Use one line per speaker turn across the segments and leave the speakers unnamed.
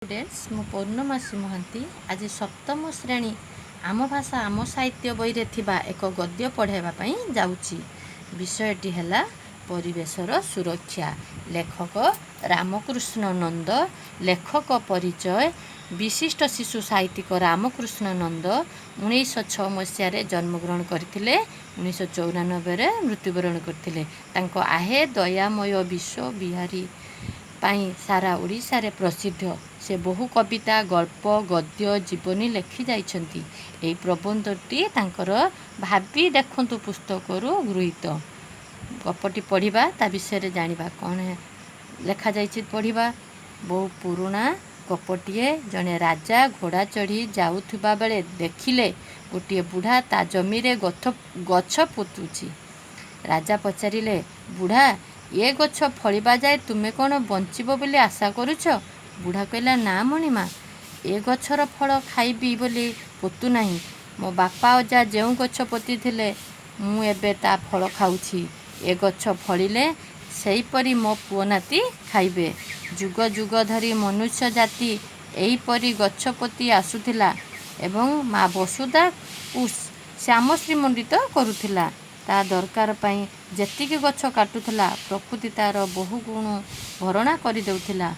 Students, ମୁଁ ପୌର୍ଣ୍ଣମାସୀ ମହାନ୍ତି ଆଜି ସପ୍ତମ ଶ୍ରେଣୀ ଆମ ଭାଷା ଆମ ସାହିତ୍ୟ ବହିରେ ଥିବା ଏକ ଗଦ୍ୟ ପଢ଼ାଇବା ପାଇଁ ଯାଉଛି। ବିଷୟଟି ହେଲା ପରିବେଶର ସୁରକ୍ଷା। ଲେଖକ ରାମକୃଷ୍ଣ ନନ୍ଦ। ଲେଖକ ପରିଚୟ: ବିଶିଷ୍ଟ ଶିଶୁ ସାହିତ୍ୟିକ ରାମକୃଷ୍ଣ ନନ୍ଦ 1906 ମସିହାରେ ଜନ୍ମଗ୍ରହଣ କରିଥିଲେ, 1994ରେ ମୃତ୍ୟୁବରଣ କରିଥିଲେ। ତାଙ୍କ ଆହେ ଦୟାମୟ ବିଶ୍ୱ ବିହାରୀ ପାଇଁ ସାରା ଓଡ଼ିଶାରେ ପ୍ରସିଦ୍ଧ। ସେ ବହୁ କବିତା, ଗଳ୍ପ, ଗଦ୍ୟ, ଜୀବନୀ ଲେଖି ଯାଇଛନ୍ତି। ଏହି ପ୍ରବନ୍ଧଟି ତାଙ୍କର ଭାବି ଦେଖନ୍ତୁ ପୁସ୍ତକରୁ ଗୃହୀତ। ଗପଟି ପଢ଼ିବା, ତା ବିଷୟରେ ଜାଣିବା, କ'ଣ ଲେଖାଯାଇଛି ପଢ଼ିବା। ବହୁ ପୁରୁଣା ଗପଟିଏ। ଜଣେ ରାଜା ଘୋଡ଼ା ଚଢ଼ି ଯାଉଥିବା ବେଳେ ଦେଖିଲେ ଗୋଟିଏ ବୁଢ଼ା ତା ଜମିରେ ଗଛ ପୋତୁଛି। ରାଜା ପଚାରିଲେ, ବୁଢ଼ା, ଏ ଗଛ ଫଳିବା ଯାଏ ତୁମେ କ'ଣ ବଞ୍ଚିବ ବୋଲି ଆଶା କରୁଛ? ବୁଢ଼ା କହିଲା, ନା ମଣିମା, ଏ ଗଛର ଫଳ ଖାଇବି ବୋଲି ପୋତୁନାହିଁ। ମୋ ବାପା ଅଜା ଯେଉଁ ଗଛ ପୋତିଥିଲେ, ମୁଁ ଏବେ ତା ଫଳ ଖାଉଛି। ଏ ଗଛ ଫଳିଲେ ସେହିପରି ମୋ ପୁଅ ନାତି ଖାଇବେ। ଯୁଗ ଯୁଗ ଧରି ମନୁଷ୍ୟ ଜାତି ଏହିପରି ଗଛ ପୋତି ଆସୁଥିଲା ଏବଂ ମା ବସୁଧାକୁ ଶ୍ୟାମଶ୍ରୀମଣ୍ଡିତ କରୁଥିଲା। ତା ଦରକାର ପାଇଁ ଯେତିକି ଗଛ କାଟୁଥିଲା, ପ୍ରକୃତି ତାର ବହୁଗୁଣ ଭରଣା କରିଦେଉଥିଲା।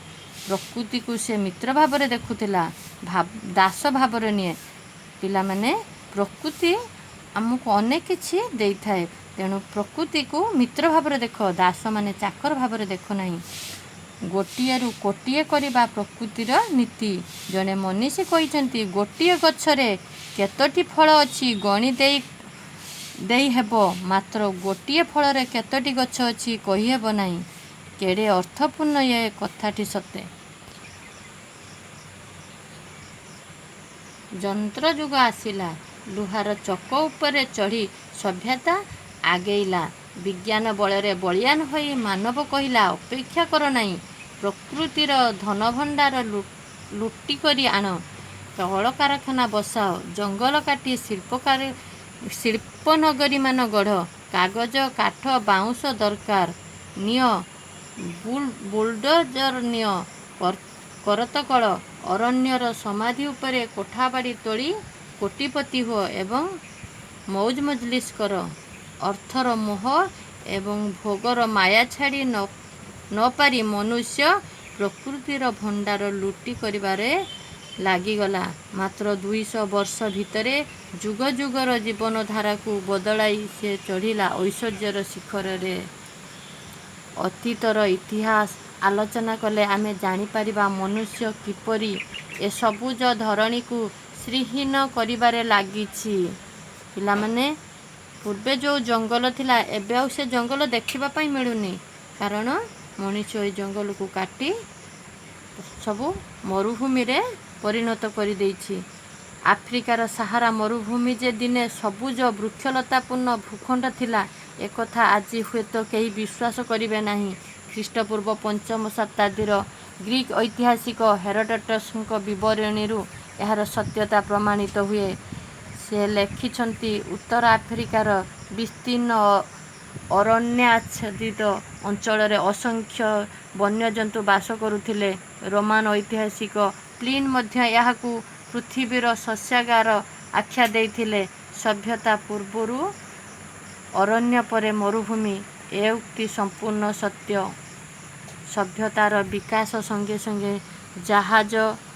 ପ୍ରକୃତିକୁ ସେ ମିତ୍ର ଭାବରେ ଦେଖୁଥିଲା, ଦାସ ଭାବରେ ନିଏ। ପିଲାମାନେ, ପ୍ରକୃତି ଆମକୁ ଅନେକ କିଛି ଦେଇଥାଏ। ତେଣୁ ପ୍ରକୃତିକୁ ମିତ୍ର ଭାବରେ ଦେଖ, ଦାସ ମାନେ ଚାକର ଭାବରେ ଦେଖ ନାହିଁ। ଗୋଟିଏରୁ କୋଟିଏ କରିବା ପ୍ରକୃତିର ନୀତି। ଜଣେ ମନୀଷୀ କହିଛନ୍ତି, ଗୋଟିଏ ଗଛରେ କେତୋଟି ଫଳ ଅଛି ଗଣି ଦେଇ ହେବ, ମାତ୍ର ଗୋଟିଏ ଫଳରେ କେତୋଟି ଗଛ ଅଛି କହିହେବ ନାହିଁ। କେଡ଼େ ଅର୍ଥପୂର୍ଣ୍ଣ ଏ କଥାଟି ସତେ! ଯନ୍ତ୍ରଯୁଗ ଆସିଲା। ଲୁହାର ଚକ ଉପରେ ଚଢ଼ି ସଭ୍ୟତା ଆଗେଇଲା। ବିଜ୍ଞାନ ବଳରେ ବଳୀୟାନ ହୋଇ ମାନବ କହିଲା, ଅପେକ୍ଷା କରନାହିଁ, ପ୍ରକୃତିର ଧନଭଣ୍ଡାର ଲୁଟିକରି ଆଣ। କଳକାରଖାନା ବସାଅ, ଜଙ୍ଗଲ କାଟି ଶିଳ୍ପନଗରୀମାନ ଗଢ଼। କାଗଜ, କାଠ, ବାଉଁଶ ଦରକାର, ନିଅ, ବୁଲଡୋଜର ନିଅ, କରତକଳ। ଅରଣ୍ୟର ସମାଧି ଉପରେ କୋଠାବାଡ଼ି ତୋଳି କୋଟିପତି ହୁଅ ଏବଂ ମଉଜ ମଜଲିସ କର। ଅର୍ଥର ମୋହ ଏବଂ ଭୋଗର ମାୟା ଛାଡ଼ି ନପାରି ମନୁଷ୍ୟ ପ୍ରକୃତିର ଭଣ୍ଡାର ଲୁଟି କରିବାରେ ଲାଗିଗଲା। ମାତ୍ର 200 ବର୍ଷ ଭିତରେ ଯୁଗ ଯୁଗର ଜୀବନଧାରାକୁ ବଦଳାଇ ସେ ଚଢ଼ିଲା ଐଶ୍ୱର୍ଯ୍ୟର ଶିଖରରେ। ଅତୀତର ଇତିହାସ ଆଲୋଚନା କଲେ ଆମେ ଜାଣିପାରିବା ମନୁଷ୍ୟ କିପରି ଏ ସବୁଜ ଧରଣୀକୁ ଶ୍ରୀହୀନ କରିବାରେ ଲାଗିଛି। ପିଲାମାନେ, ପୂର୍ବେ ଯେଉଁ ଜଙ୍ଗଲ ଥିଲା, ଏବେ ଆଉ ସେ ଜଙ୍ଗଲ ଦେଖିବା ପାଇଁ ମିଳୁନି। କାରଣ ମଣିଷ ଏଇ ଜଙ୍ଗଲକୁ କାଟି ସବୁ ମରୁଭୂମିରେ ପରିଣତ କରିଦେଇଛି। ଆଫ୍ରିକାର ସାହାରା ମରୁଭୂମି ଯେ ଦିନେ ସବୁଜ ବୃକ୍ଷଲତାପୂର୍ଣ୍ଣ ଭୂଖଣ୍ଡ ଥିଲା, ଏକଥା ଆଜି ହୁଏତ କେହି ବିଶ୍ୱାସ କରିବେ ନାହିଁ। ଖ୍ରୀଷ୍ଟପୂର୍ବ ପଞ୍ଚମ ଶତାବ୍ଦୀର ଗ୍ରୀକ୍ ଐତିହାସିକ ହେରୋଡଟସଙ୍କ ବିବରଣୀରୁ ଏହାର ସତ୍ୟତା ପ୍ରମାଣିତ ହୁଏ। ସେ ଲେଖିଛନ୍ତି, ଉତ୍ତର ଆଫ୍ରିକାର ବିସ୍ତୀର୍ଣ୍ଣ ଅରଣ୍ୟାଚ୍ଛାଦିତ ଅଞ୍ଚଳରେ ଅସଂଖ୍ୟ ବନ୍ୟଜନ୍ତୁ ବାସ କରୁଥିଲେ। ରୋମାନ ଐତିହାସିକ ପ୍ଲିନି ମଧ୍ୟ ଏହାକୁ ପୃଥିବୀର ଶସ୍ୟାଗାର ଆଖ୍ୟା ଦେଇଥିଲେ। ସଭ୍ୟତା ପୂର୍ବରୁ ଅରଣ୍ୟ, ପରେ ମରୁଭୂମି, ଏ ଉକ୍ତି ସମ୍ପୂର୍ଣ୍ଣ ସତ୍ୟ। ସଭ୍ୟତାର ବିକାଶ ସଙ୍ଗେ ସଙ୍ଗେ ଜାହାଜ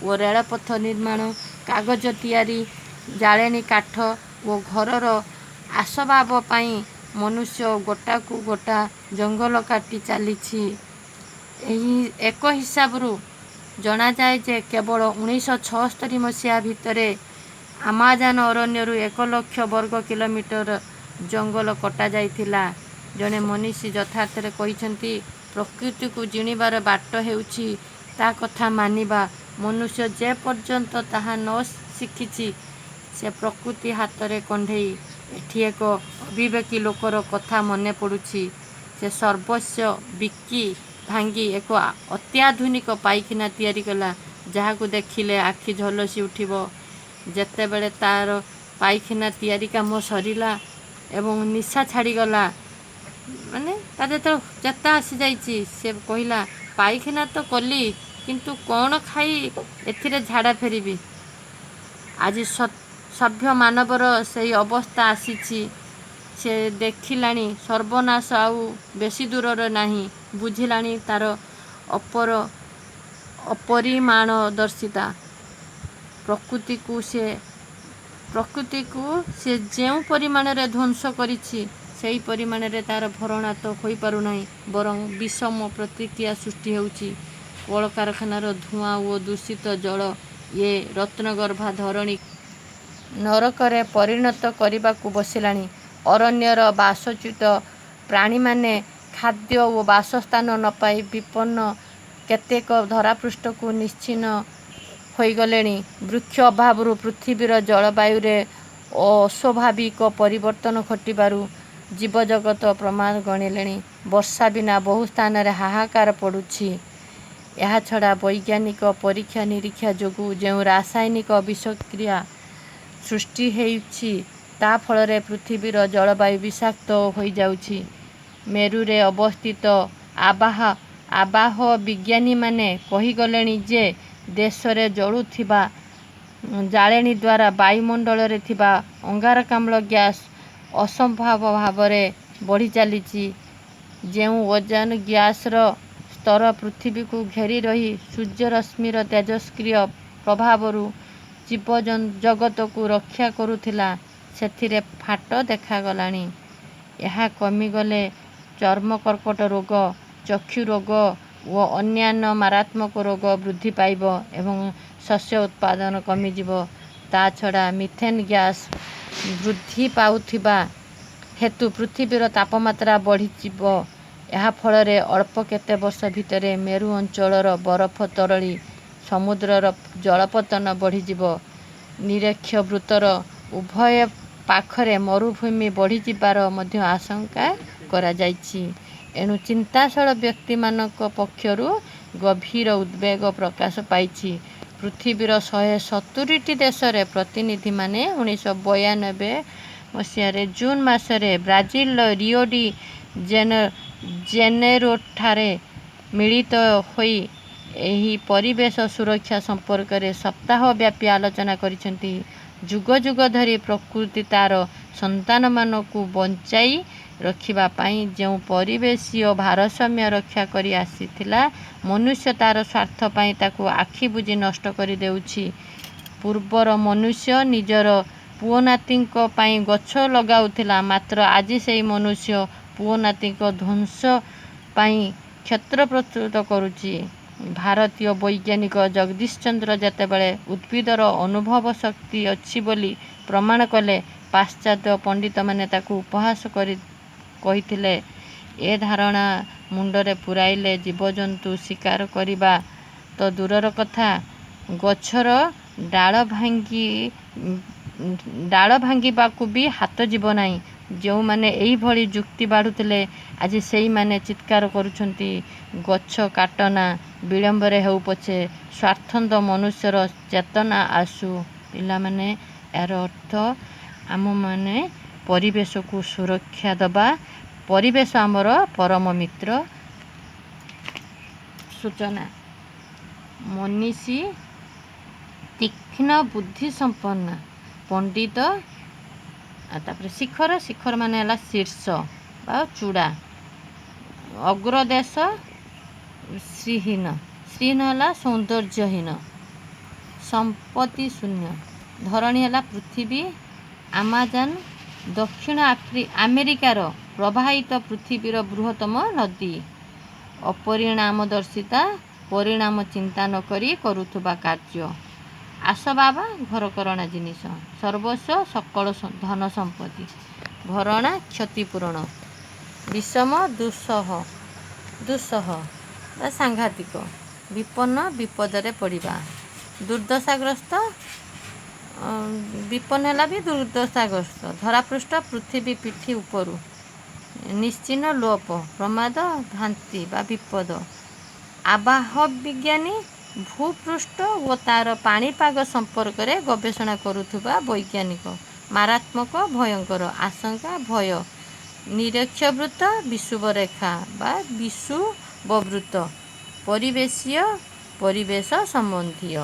ଓ ରେଳପଥ ନିର୍ମାଣ, କାଗଜ ତିଆରି, ଜାଳେଣି କାଠ ଓ ଘରର ଆସବାବ ପାଇଁ ମନୁଷ୍ୟ ଗୋଟାକୁ ଗୋଟା ଜଙ୍ଗଲ କାଟି ଚାଲିଛି। ଏହି ଏକ ହିସାବରୁ ଜଣାଯାଏ ଯେ କେବଳ 1976 ମସିହା ଭିତରେ ଆମାଜନ ଅରଣ୍ୟରୁ 1 ଲକ୍ଷ ବର୍ଗ କିଲୋମିଟର ଜଙ୍ଗଲ କଟାଯାଇଥିଲା। ଜଣେ ମନୀଷୀ ଯଥାର୍ଥରେ କହିଛନ୍ତି, ପ୍ରକୃତିକୁ ଜିଣିବାର ବାଟ ହେଉଛି ତା କଥା ମାନିବା। ମନୁଷ୍ୟ ଯେ ପର୍ଯ୍ୟନ୍ତ ତାହା ନ ଶିଖିଛି, ସେ ପ୍ରକୃତି ହାତରେ କଣ୍ଢେଇ। ଏଠି ଏକ ଅବିବେକୀ ଲୋକର କଥା ମନେପଡ଼ୁଛି। ସେ ସର୍ବସ୍ୱ ବିକି ଭାଙ୍ଗି ଏକ ଅତ୍ୟାଧୁନିକ ପାଇଖାନା ତିଆରି କଲା, ଯାହାକୁ ଦେଖିଲେ ଆଖି ଝଲସି ଉଠିବ। ଯେତେବେଳେ ତାର ପାଇଖାନା ତିଆରି କାମ ସରିଲା ଏବଂ ନିଶା ଛାଡ଼ିଗଲା, ମାନେ ତାର ଯେତେବେଳେ ଚେତା ଆସିଯାଇଛି, ସେ କହିଲା, ପାଇଖାନା ତ କଲି, କିନ୍ତୁ କ'ଣ ଖାଇ ଏଥିରେ ଝାଡ଼ା ଫେରିବି? ଆଜି ସଭ୍ୟ ମାନବର ସେଇ ଅବସ୍ଥା ଆସିଛି। ସେ ଦେଖିଲାଣି ସର୍ବନାଶ ଆଉ ବେଶୀ ଦୂରରେ ନାହିଁ। ବୁଝିଲାଣି ତା'ର ଅପରିଣାମଦର୍ଶିତା। ପ୍ରକୃତିକୁ ସେ ଯେଉଁ ପରିମାଣରେ ଧ୍ୱଂସ କରିଛି, ସେହି ପରିମାଣରେ ତା'ର ଭରଣା ତ ହୋଇପାରୁନାହିଁ, ବରଂ ବିଷମ ପ୍ରତିକ୍ରିୟା ସୃଷ୍ଟି ହେଉଛି। କଳକାରଖାନାର ଧୂଆଁ ଓ ଦୂଷିତ ଜଳ ଏ ରତ୍ନଗର୍ଭା ଧରଣୀ ନରକରେ ପରିଣତ କରିବାକୁ ବସିଲାଣି। ଅରଣ୍ୟର ବାସଚ୍ୟୁତ ପ୍ରାଣୀମାନେ ଖାଦ୍ୟ ଓ ବାସସ୍ଥାନ ନ ପାଇ ବିପନ୍ନ। କେତେକ ଧରାପୃଷ୍ଠରୁ ନିଶ୍ଚିହ୍ନ ହୋଇଗଲେଣି। ବୃକ୍ଷ ଅଭାବରୁ ପୃଥିବୀର ଜଳବାୟୁରେ ଅସ୍ୱାଭାବିକ ପରିବର୍ତ୍ତନ ଘଟିବାରୁ ଜୀବଜଗତ ପ୍ରମାଦ ଗଣିଲେଣି। ବର୍ଷା ବିନା ବହୁ ସ୍ଥାନରେ ହାହାକାର ପଡ଼ୁଛି। ଏହାଛଡ଼ା ବୈଜ୍ଞାନିକ ପରୀକ୍ଷା ନିରୀକ୍ଷା ଯୋଗୁଁ ଯେଉଁ ରାସାୟନିକ ବିଷକ୍ରିୟା ସୃଷ୍ଟି ହେଉଛି, ତା' ଫଳରେ ପୃଥିବୀର ଜଳବାୟୁ ବିଷାକ୍ତ ହୋଇଯାଉଛି। ମେରୁରେ ଅବସ୍ଥିତ ଆବାହବିଜ୍ଞାନୀମାନେ କହିଗଲେଣି ଯେ ଦେଶରେ ଜଳୁଥିବା ଜାଳେଣିଦ୍ୱାରା ବାୟୁମଣ୍ଡଳରେ ଥିବା ଅଙ୍ଗାରକାମ୍ଳ ଗ୍ୟାସ ଅସମ୍ଭବ ଭାବରେ ବଢ଼ିଚାଲିଛି। ଯେଉଁ ଓଜୋନ ଗ୍ୟାସର ସ୍ତର ପୃଥିବୀକୁ ଘେରି ରହି ସୂର୍ଯ୍ୟରଶ୍ମିର ତେଜସ୍କ୍ରିୟ ପ୍ରଭାବରୁ ଜୀବଜଗତକୁ ରକ୍ଷା କରୁଥିଲା, ସେଥିରେ ଫାଟ ଦେଖାଗଲାଣି। ଏହା କମିଗଲେ ଚର୍ମକର୍କଟ ରୋଗ, ଚକ୍ଷୁରୋଗ ଓ ଅନ୍ୟାନ୍ୟ ମାରାତ୍ମକ ରୋଗ ବୃଦ୍ଧି ପାଇବ ଏବଂ ଶସ୍ୟ ଉତ୍ପାଦନ କମିଯିବ। ତା'ଛଡ଼ା ମିଥେନ୍ ଗ୍ୟାସ ବୃଦ୍ଧି ପାଉଥିବା ହେତୁ ପୃଥିବୀର ତାପମାତ୍ରା ବଢ଼ିଯିବ। ଏହା ଫଳରେ ଅଳ୍ପ କେତେ ବର୍ଷ ଭିତରେ ମେରୁ ଅଞ୍ଚଳର ବରଫ ତରଳି ସମୁଦ୍ରର ଜଳପତ୍ତନ ବଢ଼ିଯିବ। ନିରକ୍ଷବୃତ୍ତର ଉଭୟ ପାଖରେ ମରୁଭୂମି ବଢ଼ିଯିବାର ମଧ୍ୟ ଆଶଙ୍କା କରାଯାଇଛି। ଏଣୁ ଚିନ୍ତାଶୀଳ ବ୍ୟକ୍ତିମାନଙ୍କ ପକ୍ଷରୁ ଗଭୀର ଉଦ୍ବେଗ ପ୍ରକାଶ ପାଇଛି। ପୃଥିବୀର 170ଟି ଦେଶର ପ୍ରତିନିଧିମାନେ 1992 ମସିହାର ଜୁନ୍ ମାସରେ ବ୍ରାଜିଲର ରିଓ ଡି ଜେନେରୋଠାରେ ମିଳିତ ହୋଇ ଏହି ପରିବେଶ ସୁରକ୍ଷା ସମ୍ପର୍କରେ ସପ୍ତାହବ୍ୟାପୀ ଆଲୋଚନା କରିଛନ୍ତି। ଯୁଗ ଯୁଗ ଧରି ପ୍ରକୃତି ତା'ର ସନ୍ତାନମାନଙ୍କୁ ବଞ୍ଚାଇ ରଖିବା ପାଇଁ ଯେଉଁ ପରିବେଶୀୟ ଭାରସାମ୍ୟ ରକ୍ଷା କରି ଆସିଥିଲା, ମନୁଷ୍ୟ ତା'ର ସ୍ୱାର୍ଥ ପାଇଁ ତାକୁ ଆଖିବୁଜି ନଷ୍ଟ କରିଦେଉଛି। ପୂର୍ବର ମନୁଷ୍ୟ ନିଜର ପୁଅନାତିଙ୍କ ପାଇଁ ଗଛ ଲଗାଉଥିଲା; ମାତ୍ର ଆଜି ସେହି ମନୁଷ୍ୟ ପୁଅନାତିଙ୍କ ଧ୍ୱଂସ ପାଇଁ କ୍ଷେତ୍ର ପ୍ରସ୍ତୁତ କରୁଛି। ଭାରତୀୟ ବୈଜ୍ଞାନିକ ଜଗଦୀଶଚନ୍ଦ୍ର ଯେତେବେଳେ ଉଦ୍ଭିଦର ଅନୁଭବ ଶକ୍ତି ଅଛି ବୋଲି ପ୍ରମାଣ କଲେ, ପାଶ୍ଚାତ୍ୟ ପଣ୍ଡିତମାନେ ତାଙ୍କୁ ଉପହାସ କରି କହିଥିଲେ, ଏ ଧାରଣା ମୁଣ୍ଡରେ ପୂରାଇଲେ ଜୀବଜନ୍ତୁ ଶିକାର କରିବା ତ ଦୂରର କଥା, ଗଛର ଡାଳ ଭାଙ୍ଗିବାକୁ ବି ହାତ ଯିବ ନାହିଁ। ଯେଉଁମାନେ ଏହିଭଳି ଯୁକ୍ତି ବାଢ଼ୁଥିଲେ, ଆଜି ସେହିମାନେ ଚିତ୍କାର କରୁଛନ୍ତି, ଗଛ କାଟନା, ବିଳମ୍ବରେ ହେଉ ପଛେ ସ୍ୱାର୍ଥାନ୍ଧ ମନୁଷ୍ୟର ଚେତନା ଆସୁ। ପିଲାମାନେ, ଏହାର ଅର୍ଥ ଆମମାନେ ପରିବେଶକୁ ସୁରକ୍ଷା ଦେବା। ପରିବେଶ ଆମର ପରମ ମିତ୍ର। ସୂଚନା: ମନୀଷୀ, ତୀକ୍ଷ୍ଣ ବୁଦ୍ଧିସମ୍ପନ୍ନ ପଣ୍ଡିତ। ତାପରେ ଶିଖର। ଶିଖର ମାନେ ହେଲା ଶୀର୍ଷ ବା ଚୂଡ଼ା। ଅଗ୍ରଦେଶ ଶ୍ରୀହୀନ। ଶ୍ରୀହୀନ ହେଲା ସୌନ୍ଦର୍ଯ୍ୟହୀନ, ସମ୍ପତ୍ତି ଶୂନ୍ୟ। ଧରଣୀ ହେଲା ପୃଥିବୀ। ଆମାଜନ ଦକ୍ଷିଣ ଆମେରିକାରେ ପ୍ରବାହିତ ପୃଥିବୀର ବୃହତ୍ତମ ନଦୀ। ଅପରିଣାମଦର୍ଶିତା ପରିଣାମ ଚିନ୍ତା ନ କରି କରୁଥିବା କାର୍ଯ୍ୟ। ଆସବାବ ଘରକରଣା ଜିନିଷ। ସର୍ବସ୍ୱ ସକଳ ଧନ ସମ୍ପତ୍ତି। ଭରଣା କ୍ଷତିପୂରଣ। ବିଷମ ଦୁଃସହ, ଦୁଃସହ ବା ସାଂଘାତିକ। ବିପନ୍ନ ବିପଦରେ ପଡ଼ିବା। ଦୁର୍ଦ୍ଦଶାଗ୍ରସ୍ତ, ବିପନ୍ନ ହେଲା ବି ଦୁର୍ଦ୍ଦଶାଗ୍ରସ୍ତ। ଧରାପୃଷ୍ଠ ପୃଥିବୀ ପିଠି ଉପରୁ। ନିଶ୍ଚିହ୍ନ ଲୋପ। ପ୍ରମାଦ ଭ୍ରାନ୍ତି ବା ବିପଦ। ଆବାହବିଜ୍ଞାନୀ ଭୂପୃଷ୍ଠ ଓ ତା'ର ପାଣିପାଗ ସମ୍ପର୍କରେ ଗବେଷଣା କରୁଥିବା ବୈଜ୍ଞାନିକ। ମାରାତ୍ମକ ଭୟଙ୍କର। ଆଶଙ୍କା ଭୟ। ନିରକ୍ଷବୃତ୍ତ ବିଷୁବରେଖା ବା ବିଷୁବବୃତ୍ତ। ପରିବେଶୀୟ ପରିବେଶ ସମ୍ବନ୍ଧୀୟ।